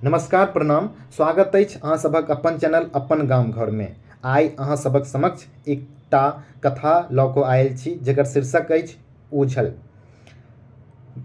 नमस्कार प्रणाम, स्वागत अछि अहाँ सभक अपन चैनल अपन गाम घरमे। आइ अहाँ सभक समक्ष एकटा कथा लऽ कऽ आयल छी जकर शीर्षक अछि ओझल।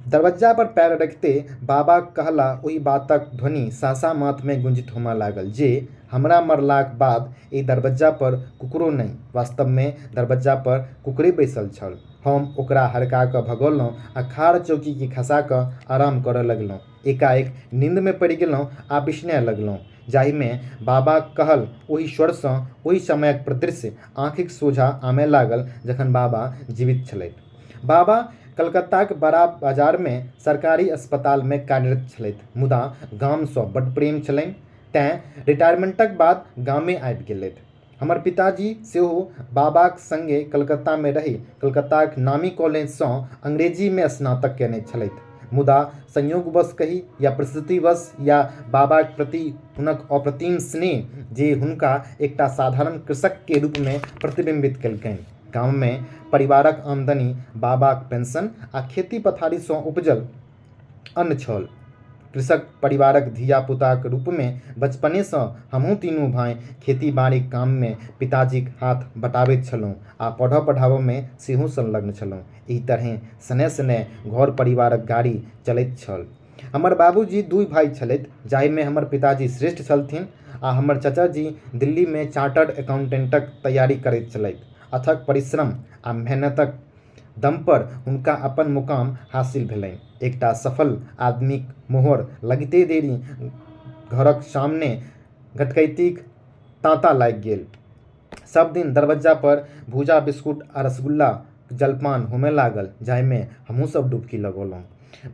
दरबज्जा पर पैर रखिते बाबा कहला ओहि बातक ध्वनि सहसा माथमे गुंजित होमय लागल जे हमरा मरलाक बाद एहि दरबज्जा पर कुकुरो नहि, वास्तवमे दरबज्जा पर कुकुरे बैसल छल। हम ओकरा हड़का कऽ भगौलहुँ आ खाड़ चौकीकेँ खसा कऽ आराम करऽ लगलहुँ। एकाएक निन्दमे पड़ि गेलहुँ आ बिसनय लगलहुँ जाहिमे बाबाक कहल ओहि स्वरसँ ओहि समयक परिदृश्य आँखिक सोझाँ आमय लागल जखन बाबा जीवित छलथि। बाबा कलकत्ताक बड़ा बाजारमे सरकारी अस्पतालमे कार्यरत छलथि मुदा गामसँ बड्ड प्रेम छलनि तेँ रिटायरमेंटक बाद गामे आबि गेलथि। हमर पिताजी सेहो बाबाक संगे कलकत्तामे रहि कलकत्ताक नामी कॉलेजसँ अंग्रेजीमे स्नातक कयने छलथि। मुदा संयोगवश कही या परिस्थितिवश या बाबाक प्रति हुनक अप्रतिम स्नेह जे हुनका एकटा साधारण कृषकके रूपमे प्रतिबिम्बित केलकनि। गाममे परिवारक आमदनी बाबाक पेंशन आ खेती-पथारीसँ उपजल अन्न छल। कृषक परिवारक धिया-पुताक रूपमे बचपनेसँ हमहूँ तीनू भाँइ खेती-बाड़ीक काममे पिताजीक हाथ बँटाबैत छलहुँ आ पढ़ऽ-पढ़ाबऽमे सेहो संलग्न छलहुँ। एहि तरहेँ शनैः-शनैः घर-परिवारक गाड़ी चलैत छल। हमर बाबूजी दुइ भाइ छलथि जाहिमे हमर पिताजी श्रेष्ठ छलथिन आ हमर चचाजी दिल्लीमे चार्टर्ड एकाउन्टेंटक तैयारी करैत छलथि। अथक परिश्रम आ मेहनतक दमपर हुनका अपन मुकाम हासिल भेलनि। एकटा सफल आदमीक मोहर लगिते देरी घरक सामने घटकैतीक ताँता लागि गेल। सभ दिन दरबज्जापर भूजा बिस्कुट आ रसगुल्लाक जलपान होमय लागल जाहिमे हमहूँ सभ डुबकी लगौलहुँ।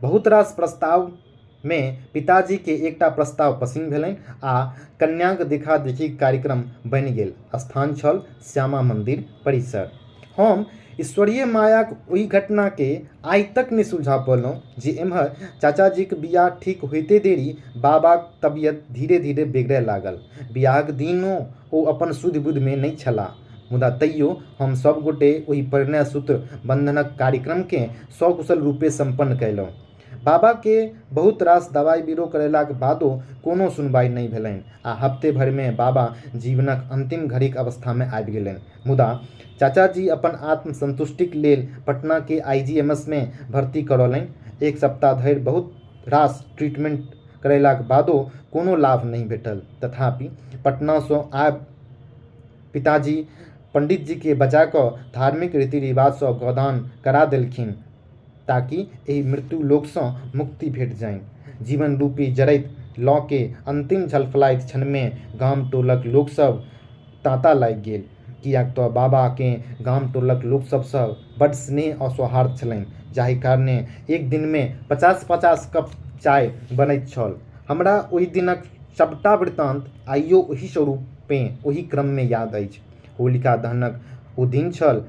बहुत रास प्रस्तावमे पिताजीकेँ एकटा प्रस्ताव पसिन भेलनि आ कन्याक देखा-देखीक कार्यक्रम बनि गेल। स्थान छल श्यामा मन्दिर परिसर। हम ईश्वरीय मायाक ओहि घटनाकेँ आइ तक नहि सुलझा पौलहुँ जे एम्हर चाचाजीक बियाह ठीक होइते देरी बाबाक तबियत धीरे-धीरे बिगड़य लागल। बियाहक दिनो ओ अपन सुधि-बुधिमे नहि छलाह। मुदा तैयो हम सभ गोटे ओहि परिणय सूत्र बन्धनक कार्यक्रमकेँ सकुशल रूपेँ सम्पन्न कयलहुँ। बाबाकेँ बहुत रास दबाइ-बिरो करेलाक बादो कोनो सुनबाइ नहि भेलनि आ हफ्ते भरिमे बाबा जीवनक अन्तिम घड़ीक अवस्थामे आबि गेलनि। मुदा चाचाजी अपन आत्म-संतुष्टिक लेल पटनाके आइ.जी.एम.एस मे भर्ती करौलनि। एक सप्ताह धरि बहुत रास ट्रीटमेंट करेलाक बादो कोनो लाभ नहि भेटल। तथापि पटनासँ आबि पिताजी पंडितजीकेँ बजा कऽ धार्मिक रीति-रिवाजसँ गोदान करा देलखिन ताकि एहि मृत्युलोकसँ मुक्ति भेट जाइन। जीवन रूपी जरैत लौके अन्तिम झलफलाइत क्षणमे गाम-टोलक लोकसभ ताँता लागि गेल। किएक तँ बाबाकेँ गाम-टोलक लोकसभसँ बड्ड स्नेह आ सौहार्द छलनि जाहि कारणेँ एक दिनमे 50-50 कप चाय बनैत छल। हमरा ओहि दिनक सभटा वृत्तान्त आइयो ओही स्वरूपेँ ओही क्रममे याद अछि। होलिका दहनक ओ दिन छल।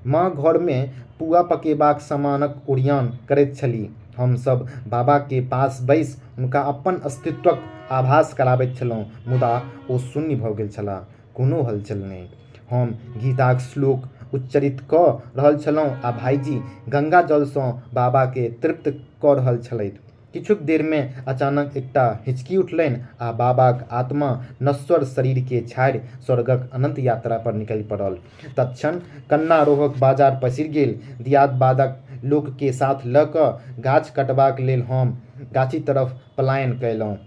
माँ घरमे पुआ पकेबाक सामानक ओरियान करैत छलीह। हम सभ बाबाके पास बैसि हुनका अपन अस्तित्वक आभास कराबैत छलहुँ मुदा ओ शून्य भऽ गेल छलाह। कोनो हलचल नहि। हम गीताक श्लोक उच्चरित कऽ रहल छलहुँ आ भाइजी गंगाजलसँ बाबाकेँ तृप्त कऽ रहल छलथि। किछुक देरमे अचानक एकटा हिचकी उठलनि आ बाबाक आत्मा नश्वर शरीरकेँ छाड़ि स्वर्गक अनन्त यात्रा पर निकलि पड़ल। तत्क्षण कन्नारोहक बाजार पसरि गेल। दियाद-बादक लोककेँ साथ लऽ कऽ गाछ कटबाक लेल हम गाछी तरफ पलायन कयलहुँ।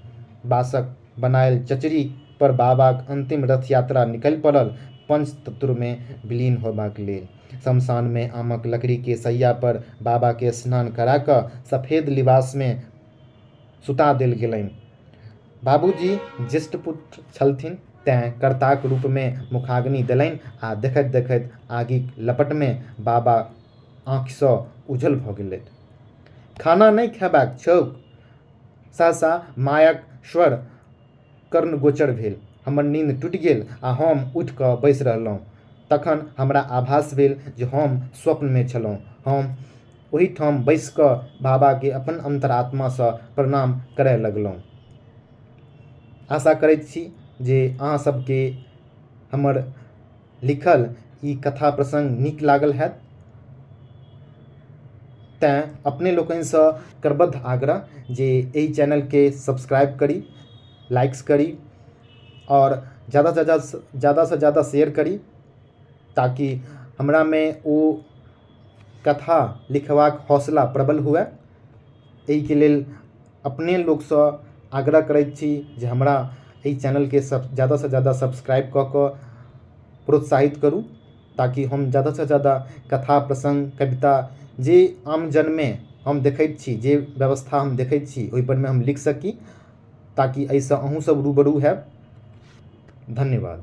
बाँसक बनायल चचरी पर बाबाक अन्तिम रथ-यात्रा निकलि पड़ल पंचतत्वमे विलीन होयबाक लेल। शमशानमे आमक लकड़ीके शय्या पर बाबाकेँ स्नान करा कऽ सफेद लिबासमे सुता देल गेलनि। बाबूजी ज्येष्ठ पुत्र छलथिन तेँ कर्ताक रूपमे मुखाग्नि देलनि आ देखैत-देखैत आगिक लपटमे बाबा आँखिसँ ओझल भऽ गेलथि। खाना नहि खयबाक छौक? सहसा मायक स्वर कर्णगोचर भेल। हमर नींद टूटि गेल आ हम उठि कऽ बैसि रहलहुँ। तखन हमरा आभास भेल जे हम स्वप्नमे छलहुँ। हम ओहीठाम बैसि कऽ बाबाकेँ अपन अन्तरात्मासँ प्रणाम करय लगलहुँ। आशा करैत छी जे अहाँ सभके हमर लिखल ई कथा प्रसङ्ग नीक लागल हैत। तेँ अपने लोकनिसँ करबद्ध आग्रह जे एहि चैनलके सब्सक्राइब करी। लाइक्स करी आओर ज्यादासँ ज्यादा ज्यादासँ ज्यादा शेयर करी, ताकि हमरामे ओ कथा लिखबाक हौसला प्रबल हुए। एहिके लेल अपने लोकसँ आग्रह करैत छी जे हमरा एहि चैनलके ज्यादासँ ज्यादा सब्सक्राइब कऽ कऽ प्रोत्साहित करू, ताकि हम ज्यादासँ ज्यादा कथा प्रसङ्ग कविता जे आमजनमे हम देखैत छी, जे व्यवस्था हम देखैत छी, ओहिपरमे हम लिख सकी, ताकि एहिसँ अहूँसभ रूबरू हैब। धन्यवाद।